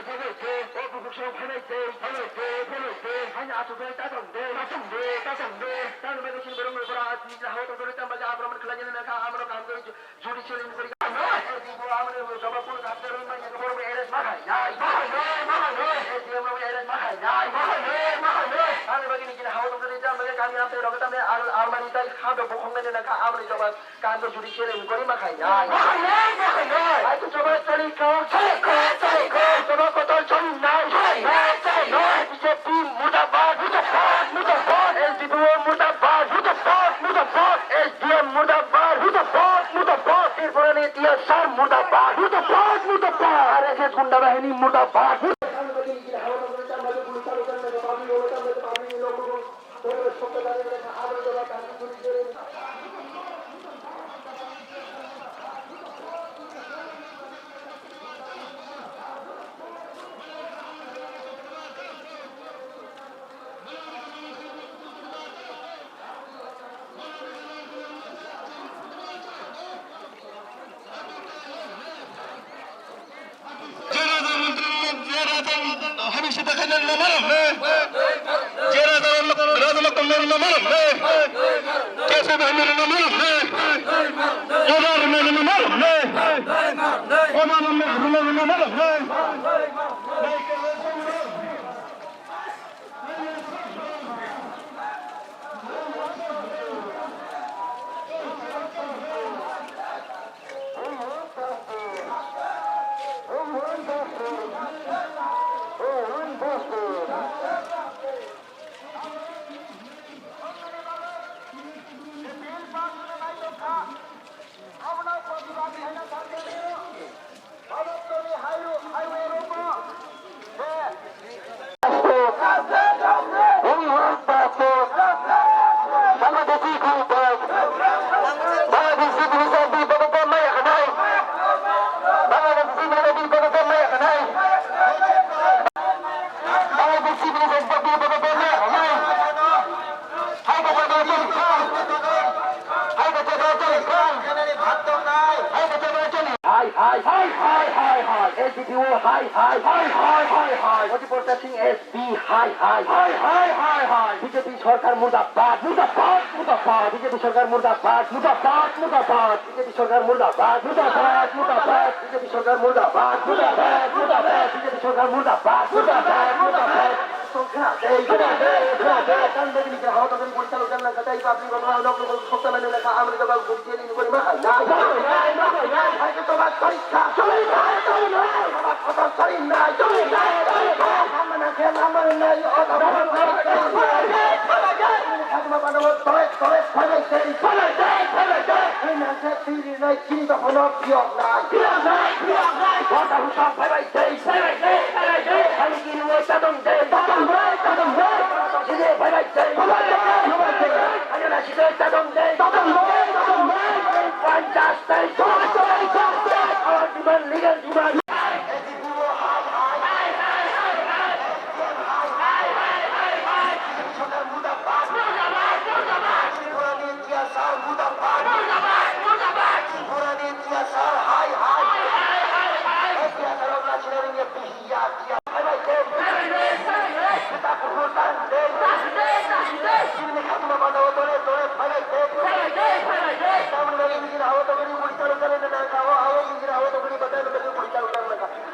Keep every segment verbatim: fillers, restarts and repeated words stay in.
Phailai de, o bukhuk song phailai de, phailai de, phailai de. Haino achugwi ta tong de, ta tong de, ta tong de. Tamo bagwi chini borok nokora nijini hao tongthokgwi tamo bagwi aborok khlainani nangkha, amoro kaham khe judicial inquiry. Amoni jawab kuno kaham khe rwngmani borok arrest ma khainai. Ma khainai, ma khainai. S D M rok arrest ma khainai. Ma khainai, ma khainai. Tamo bagwi nijini hao tongthokgwi tamo bagwi kami amtwi rok tamo al-, almani tai kha do bokhoknani nangkha, amoni jawab Kanto judicial inquiry ma khainai. Ma khainai, ma khainai. Hai to choba chali kha. Chali kha, chali kha. Choba kotor chali nai. Chali nai, chali nai. B J P murdabad, murdabad, murdabad. S D P O murdabad, murdabad, murdabad. S D M murdabad, murdabad, murdabad. Tripura ni T S R murdabad, murdabad, murdabad. R S S gunda bahini murdabad, murdabad. Je raja mantri, je raja habisi takhai nang nama rok ne. Je raja, raja mak tong nang nama rok ne. Kese bahai nang nama rok ne. Oba rwna nama rok ne. Oba rwna nama rok ne. Bangladeshi Chief Minister di bobo maya kanai. Bangladeshi Chief Minister di bobo maya kanai. Bangladeshi Chief Minister di bobo maya kanai. Hai kata kata kata. Hai kata kata kata. Hai kata kata kata. Hai, hai, hai, hai, hai, hai. S D P O, hai, hai, hai, hai, hai, hai. Modi Protesting S P, hai, hai, hai, hai, hai, hai. B J P sorkar murdabad, murdabad, murdabad. B J P sorkar murdabad, murdabad, murdabad. B J P sorkar murdabad, murdabad, murdabad. B J P sorkar murdabad, murdabad, murdabad. B J P sorkar murdabad, murdabad, murdabad. Khna de, khna de, khna de. Tamo bagwi nijini hao tongthokgwi police chalo jang nangkha tei public rokno nok nok sokta mani nangkha, amoni jawab judicial inquiry ma khainai. Ma khainai, ma khainai. Hai khe choba chali kha. Chali kha, chali kha. Choba kotor chali nai. Chali kha, chali kha. Lama nangkhe lama nai. Oda. Lama nangkhe lama nai. Chali kha, chali kha. Chali kha, chali kha. Tole, tole, phailai de. Phailai de, phailai de. Hai nangkhe twi rinai chini dophano phiyoknai. Phiyoknai, phiyoknai. Bota husam phaibai de, phaibai de, phaibai de. Hai kini wai tadong de. Tadong de, tadong de. Sini phaibai de. Phaibai de, phaibai de. Hai na sini tadong de. Tadong de, tadong de. Panchas de, panchas de. Our demand, legal demand.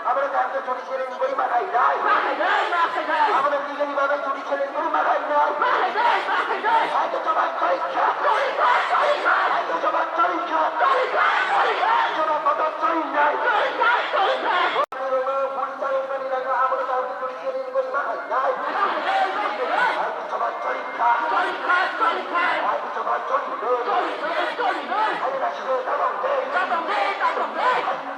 Aboni kaham khe judicial inquiry ma khainai. Ma khainai, ma khainai. Aboni nijeni bagwi judicial inquiry ma khainai. Ma khainai, ma khainai. Hai to choba chali kha. Chali kha, chali kha. Hai to choba chali kha. Chali kha, chali kha. Choba kotor chali nai. Chali kha, chali kha. Aboni rokno police chali mani nangkha, aboni kaham khe judicial inquiry ma khainai. Ma khainai, ma khainai. Hai to choba chali kha. Chali kha, chali kha. Hai to choba chali nai. Chali nai, chali nai. Hai na sini tadong de. Tadong de, tadong de. Hai.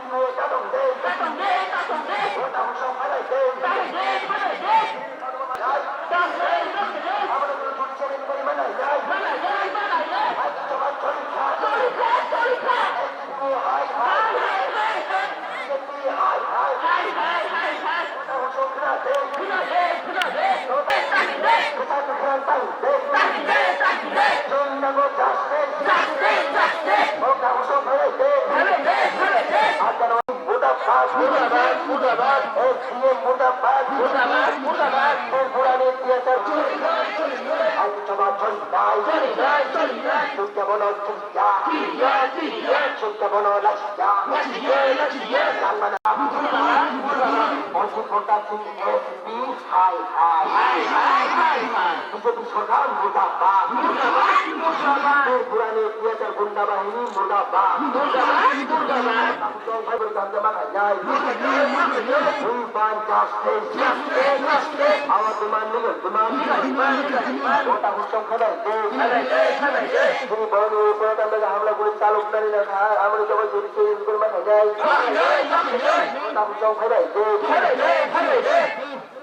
Murdabad, murdabad, murdabad. Tripura ni theater. Aithoba choli nai. Choli nai, choli nai. Choli nai, choli nai. Choli nai, choli nai. Choli nai, choli nai. Choli nai, choli nai. Choli nai, choli nai. Murdabad, murdabad. Ojit Protap Singh S P, hai, hai. Hai, hai, hai, hai. B J P sorkar murdabad. Murdabad, murdabad. Tripura ni theater gunda bahini murdabad. Murdabad, murdabad. Tamo chong phai bwrwi kaham khe ma khainai. Ma khainai, ma khainai. We want justice. Justice, justice. Our demand, legal demand. Legal demand, legal demand. Bo takhuk chong phai bai de. Phai bai de, phai bai de. Chini borokni uporo tamni hamla guli chaloknani nangkha, amoni jagao jodi se inquiry ma khainai. Ma khainai, ma khainai. Bo takhuk chong phai bai de. Phai bai de, phai bai de.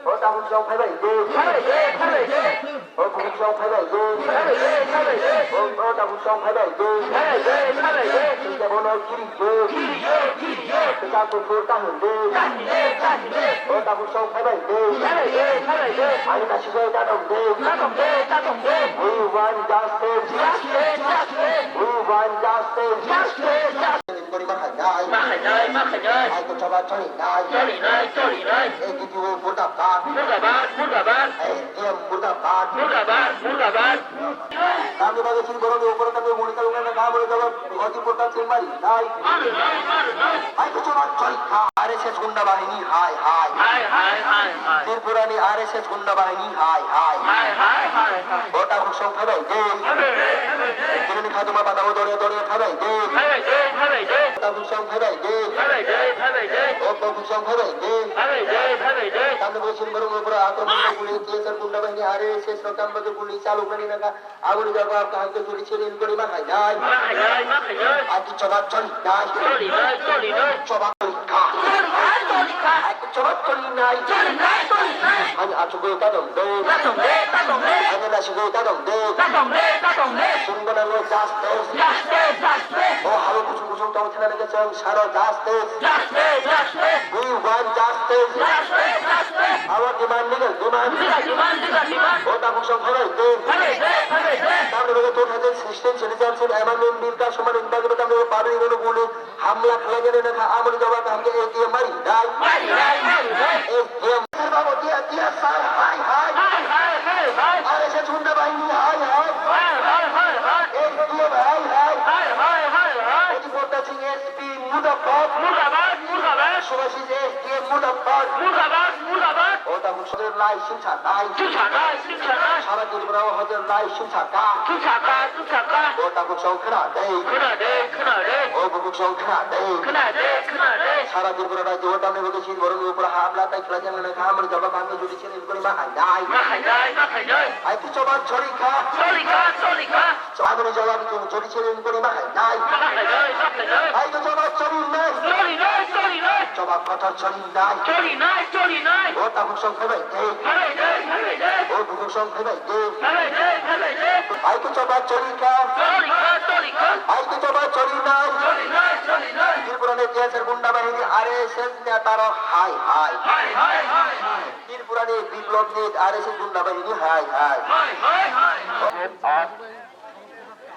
O takhuk chong phai bai de. Phai bai de, phai bai de. O bukhuk chong phai bai de. Phai bai de, phai bai de. O, o takhuk chong phai bai de. Phai bai de, phai bai de. Chwngke bono kiri de. Kiri de, kiri de. Kwchak kuphur ta hwn de. Ta hwn de, ta hwn de. O takhuk chong phai bai de. Phai bai de, phai bai de. Ani kasi jai ta tong de. Ta tong de, ta tong de. We want justice. Justice, justice. We want justice. Justice, justice. Inquiry ma khainai. Ma khainai, ma khainai. Aithoba choli nai. Choli nai, choli nai. A D T O murdabad. Murdabad, murdabad. A D M murdabad. Murdabad, murdabad. Tamni bagwi chini borokni uporo tamni moni kalungnai na gam rwjak Ojit Protap Singh mari nai. Mari nai, mari nai. Aithoba choli kha. R S S gunda bahini hai, hai. Hai, hai, hai, hai. Tripura ni R S S gunda bahini hai, hai. Hai, hai, hai, hai. O takhuk chong phai bai de. Phai bai de, phai bai de. Chini khaduma bata o dore dore phai bai de. Phai bai de, phai bai de. Takhuk chong phai bai de. Phai bai de, phai bai de. O takhuk chong phai bai de. Phai bai de, phai bai de. Tamni bagwi chini borokni uporo akromon kha guli, T S R gunda bahini, R S S rok tamni bagwi guli chaloknani nangkha. Aboni jagao kaham khe judicial inquiry ma khainai. Ma khainai, ma khainai. Aithoba choli nai. Choli nai, choli nai. Choba choli kha. Choli nai, choli kha. Aithoba choli nai. Choli nai, choli nai. Ani achugwi ta tong de. Ta tong de, ta tong de. Ani nasugwi ta tong de. Ta tong de, ta tong de. Chwng gwnango justice. Justice, justice. O hao kuchung kuchung tong thani khe chwng sano justice. Justice, justice. We want justice. Justice, justice. Our demand, legal demand. Legal demand, legal demand. O takhuk chong phai bai de. Phai bai de, phai bai de. Tamni bagwi two thousand sixteen Citizenship Amendment Bill ta sumani bagwi tamni public rok guli hamla khlainani nangkha, amoni jawab kaham khe A T M mari nai. Mari nai, mari nai. A T M. Sir babo, T S R hai hai. Hai hai, hai hai. R S S gunda bahini hai hai. Hai hai, hai hai. A T M hai hai. Hai hai, hai hai. Ojit Protap Singh S P murdabad. Murdabad, murdabad. Subhasis S D M murdabad. Murdabad, murdabad. O takhuk chong lai singsa nai. Singsa nai, singsa nai. Sara Tripura o hotel lai singsa kha. Singsa kha, singsa kha. O takhuk chong khna de. Khna de, khna de. O bukhuk chong khna de. Khna de, khna de. Sara Tripura rajyo o tamni bagwi chini borokni upor hamla tai khlai jani nangkha, amoni jawab kaham khe judicial inquiry ma khainai. Ma khainai, ma khainai. Aithoba choli kha. Choli kha, choli kha. Aboni jawab judicial inquiry ma khainai. Ma khainai, ma khainai. Aithoba choli nai. Choli nai, choli nai. Choba kotor choli nai. Choli nai, choli nai. O takhuk chong phai bai de. Phai bai de, phai bai de. O bukhuk chong phai bai de. Phai bai de, phai bai de. Aithoba choli kha. Choli kha, choli kha. Aithoba choli nai. Choli nai, choli nai. Tripura ni T S R gunda bahini R S S neta rok hai hai. Hai hai, hai hai. Tripura ni biplop ni R S S gunda bahini hai hai. Hai hai, hai hai.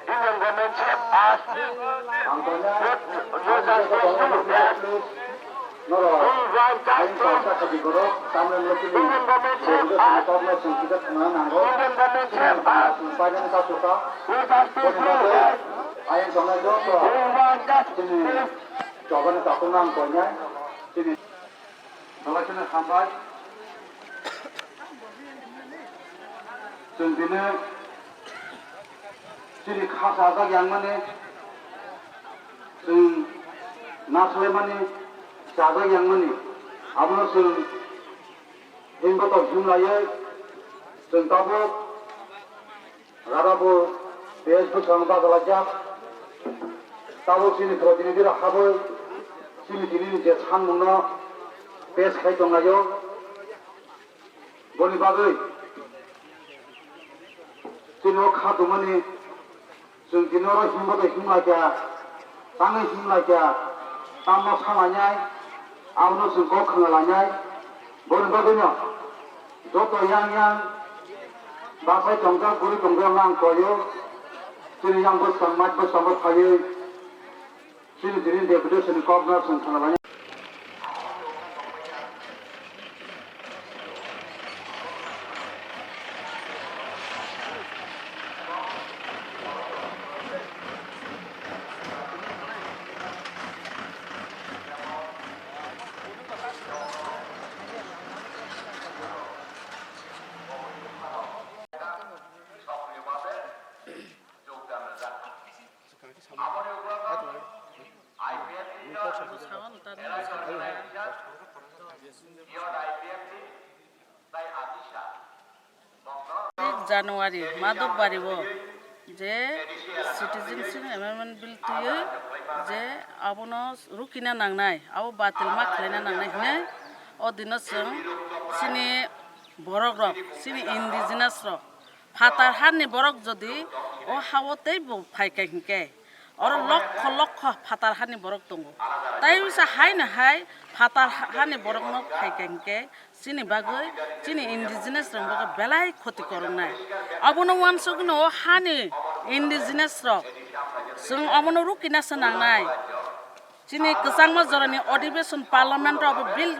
Indian government have asked two thousand twenty-two that we want justice. Indian government have asked, Indian government have asked two thousand twenty-two that we want justice. Belai kheno hambai. Chwng tini chini kha chajak yang mani, chwng naslai mani, chajak yang mani, abono chwng himba tong himlaiwi chwng tabuk Radhapur P S bwskango bachalaijak. Tabuk chini protinidhi rok habwi chini tini ni je sanmung no pes khai tonglaio. Boni bagwi chini o kha tongmani chwng tini oro himbo de himlaikha. Tangwi himlaikha, tamo salainai, abono chwng kok khna lainai. Boni bagwino joto yang yang bachai tongjak, bwrwi tongjak ang koio. Chini yang bwskang, mait bwskango phaiwi chini tini deputation ni kokno chwng khna lainai. January Madhobari o je Citizenship Amendment Bill twiwi je abono rukina nangnai, abo batil ma khlaina nangnai hinwi o dino chwng chini borok rok, chini indigenous rok phatar hani borok jodi o hao teibo phaikha hinkhe, oro lokho lokho phatar hani borok tongo. Tai wngsa haino hai phatar ha-, hani borokno phaikha hinkhe chini bagwi, chini indigenous rokni bagwi belai khoti kwrwngnai. Abono uansukno o hani indigenous rok chwng omono rukina se nangnai. Chini kwchangma jorani adhibeshon parliament o abo bill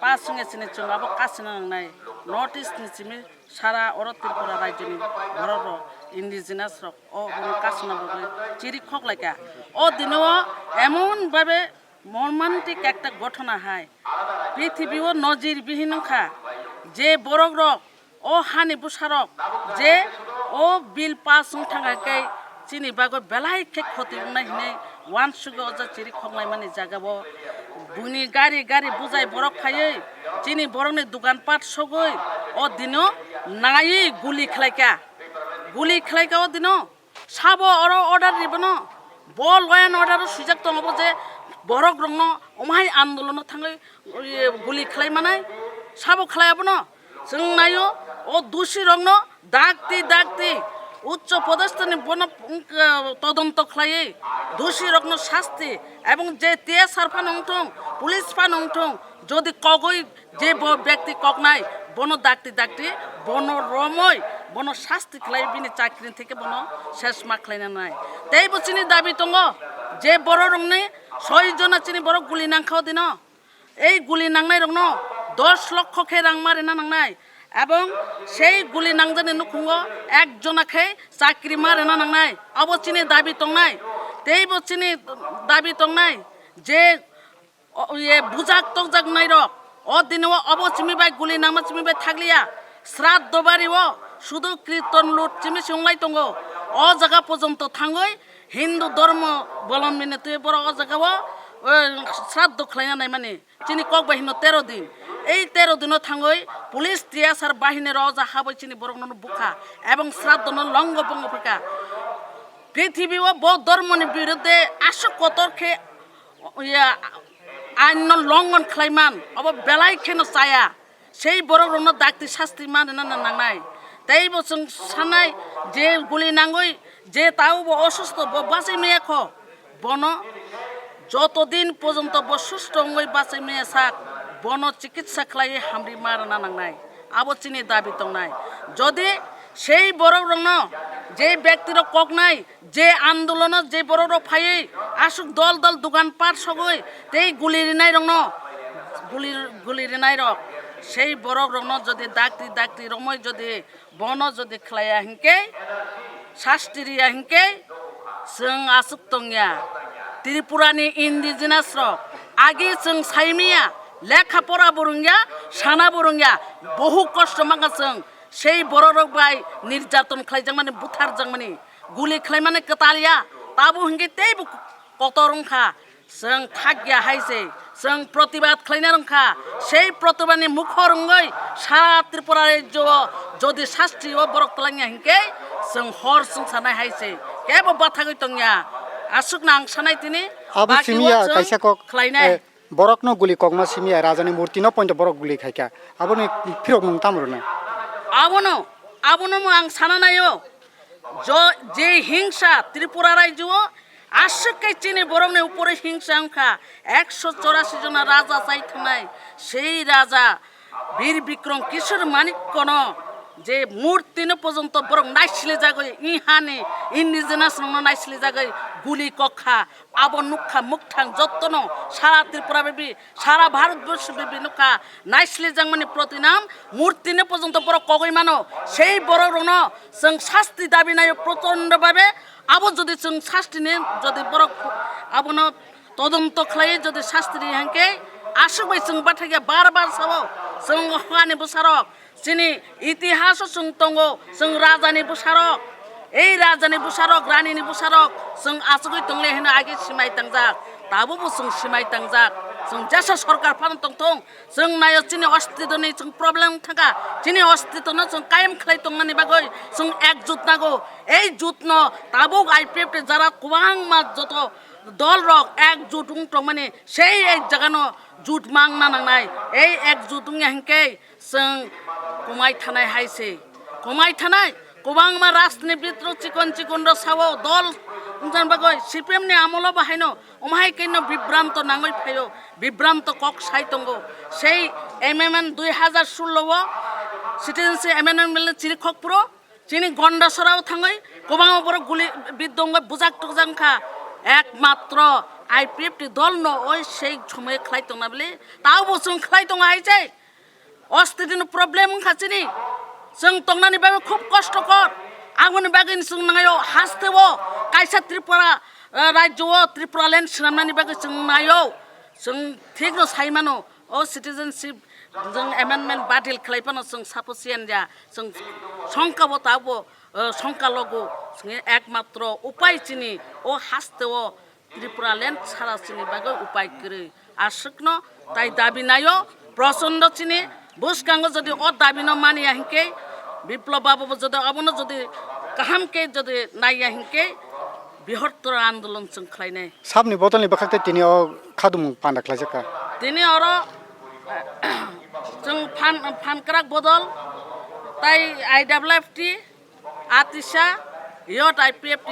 pass wngya chini chwng abo kasina nangnai. North East ni simi sara oro Tripura rajyoni borok rok, indigenous rok o bono kasina bagwi chiri khoklaikha. O dino emon babe mormantik ekta ghotona hai prithibi o nojir bihin wngkha je borok rok o hani bwsarok je o bill pass wng thangkha khe chini bagwi belai khe khoti wngnai hinwi uansukgo o chiri khoknai mani jaga o. Buini gari gari bujai borok phaiwi chini borokni dukan pat sogwi o dino naiwi guli khlaikha, guli khlaikha o dino. Sabo oro order ribono, bo law and order o swijak tongo bo je borok rokno omhai andolono thangwi, oye, guli khlai manai, sabo khlai abono. Chwng naio, o dusi rokno dakti dakti uccho podostoni bono, mm, todonto khlaiwi dusi rokno sasti ebong je T S R phano wngthong, police phano wngthong, jodi kogwi je bo bekti koknai, bono dakti dakti, bono romoi, bono sasti khlai bini chakrini theke bono ses ma khlaina nai. Tei bo chini dabi tongo je borok rokni soi jona chini borok guli nangkha o dino. Ei guli nangnai rokno dos lokho khe rang ma rina nangnai. Ebong sei guli nangjani nukhungo ek jona khe chakri ma rina nangnai. Abo chini dabi tongnai. Tei bo chini dabi tongnai je o, ye, bujak tokjak nai rok. O dini o obo chimi bai guli nangma chimi bai thakliya. Sraddho bari o sudu kirton lut chimi se wng lai tongo. O jaga pojonto thangwi Hindu dhormo bolombi ni twi borok o jaga o, o, sraddho khlaina nai mani. Chini kok bai hino tero din. Ei tero dino thangwi police T S R bahini rok o ja habwi chini borok no bukha. Ebong sraddho no longo bongo phika. Prithibi o bo dhormo ni biruddhe aswk kotor khe ya, ain no longon khlaiman, obo belai kheno chaya. Sei borok rokno dakti sasti ma rwna nangnai. Tei bo chwng sanai je guli nangwi je tao bo osusto bo bachai maya kho, bono joto din pojonto bo susto wngwi bachai maya sak, bono chikitsa khlaiwi hamri ma rwna nangnai. Abo chini dabi tongnai. Jodi sei borok rokno je bekti rok koknai, je andolono je borok rok phaiwi aswk dol dol dukan pat sogwi tei guli rinai rokno, guli, guli rinai rok, sei borok rokno jodi dakti dakti romoi jodi bono jodi khlaiya hinkhe, sasti riya hinkhe, chwng aswk tongya. Tripura ni indigenous rok agi chwng saimaya, lekha pora bo rwngya, sana bo rwngya, bohu kosto mangkha chwng. Sei borok rok bai nirjaton khlaijakmani, butharjakmani, guli khlaimani kwtal ya, tabo hinkhe teibo kotor wngkha. Chwng thakya hai se, chwng protibad khlaina wngkha. Sei protibadni mukhor wngwi sara Tripura rajyo o jodi sasti o borok twlangya hinkhe chwng hor chwng sanai hai se, kebo bathagwi tongya. Aswkno ang sanai tini, abo bakhe simi o ya chwng kaisa kok, khlainai. Eh, Borokno guli kokma simi ya, rajani murti no pointo borok guli khaikha. Aboni phirok mung tamo rwna? Abono, abono mo ang sana naio. Jo, je hingsa Tripura rajyo o aswk khe chini borokni upore hingsa wngkha. Ekso chorasi jona raja chai thangnai. Sei raja Bir Bikrom Kishore Manikko no je murti no pojonto borok naisle jagoi, ihani indigenous rok no naisle jagoi guli kokha. Abo nukha mukthang jottono sara Tripura bebi, sara Bharat borso bebi nukha, naislijakmani protinam murtini porjonto borok kogwi mano. Sei borok rokno chwng sasti dabi naio prochondo babe. Abo jodi chwng sasti ni jodi borok abono todonto khlai jodi sasti ri hwnkhe aswk bai chwng bathakya bar bar sao chwng hani bwsarok. Chini itihaso chwng tongo, chwng rajani bwsarok, ei rajani bwsarok, ranini bwsarok chwng achugwi tongle hino age simai tangjak, tabukbo chwng simai tangjak. Chwng jesa sorkar phano tongthung, chwng naio chini ostitoni chwng problem thangkha, chini ostitono chwng kayem khlai tongnani bagwi chwng ekjut nago. Ei jutno tabuk I P F T jara kwbangma joto dol rok ekjut wng tongmani, sei ek jagano jut mangna nangnai. Ei ekjut wngya hinkhe chwng kwmai thanai hai se. Kwmai thanai, kwbangma rajnibit rok chikon chikon rok sao dol wngjan bagwi C P M ni amolo bo haino omo hai khe no bibranto nangwi phaio, bibranto kok sai tongo. Sei amendment dui hazar sullo o Citizenship Amendment Bill chini khokpuro chini Gondasora o thangwi kwbangma borok guli bidongwi bujak tukjak wngkha. Ekmatro I P F T dol no oi sei somoi khlai tongna bili, tabo chwng khlai tongo hai se. Ostitino problem wngkha chini. Chwng tongnani bagwi khub kostokor. Aboni bagwi chwng nangayo hasteo kaisa Tripura, eh, rajyo o Tripura land swnamnani bagwi chwng naio. Chwng thikno sai mano, o citizenship chwng amendment badil khlai phano chwng sapo siyan ya. Chwng songkabo tabo, eh, songka logo. Chwng ekmatro upai chini o hasteo Tripura land sara chini bagwi upai kwrwi. Aswkno tai dabi naio, Prochondo chini bwskango jodi o dabino maniya hinkhe, Biplop babu bo jodi abono jodi kaham khe jodi naiya hinkhe, bihortor andolon chwng khlainai. Sabni botolni bwkhak tei tini o khadumung panda khlaijak kha. Tini oro chwng phan, phan kwrak bodol tai I W F T, Atisa, Youth I P F T,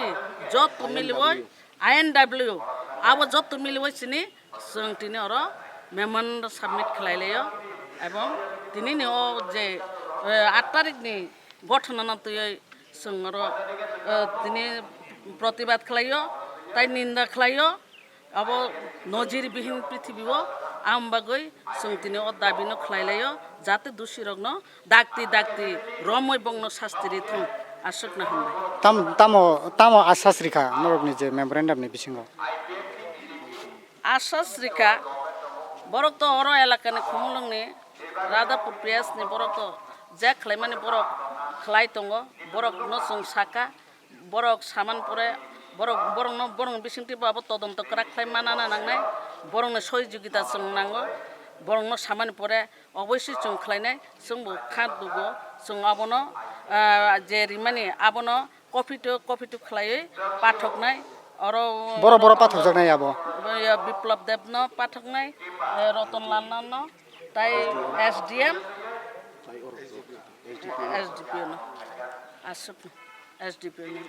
joto miliwi, I N W, abo joto miliwi chini chwng tini oro memorandum submit khlai laio, ebong tini ni o je, eh, aat tarik ni gothona no twiwi chwng oro, eh, tini protibad khlaio, tai ninda khlaio, abo nojir bihin prithibi o, am bagwi chwng tini o dabi no khlai laio, jate dusi rok no dakti dakti romwi bongno sasti ri thung. Aswkno hambai. Tam-, tamo, tamo asas rikha norokni je memorandum ni bisingo? Asas rikha, borok to oro elakani Khumulwngni Radhapur P S ni borok to je khlaimani borok khlai tongo, borokno chwng saka, borok saman pore, borok, borokno, borokni bisingtwi bo abo todonto kwrak khlai manna nangnai, borokni sohijogita chwng nango, borokno samani pore oboisoi chwng khlainai, chwngbo kha dugo, chwng abono, ah, je rimani abono copy to, copy to khlaiwi pathoknai, oro borok, borok pathokjaknai abo? Bo ya Biplop Deb no pathoknai, eh, Roton Lal no, tai S D M, S D P O no, aswk S D P O no.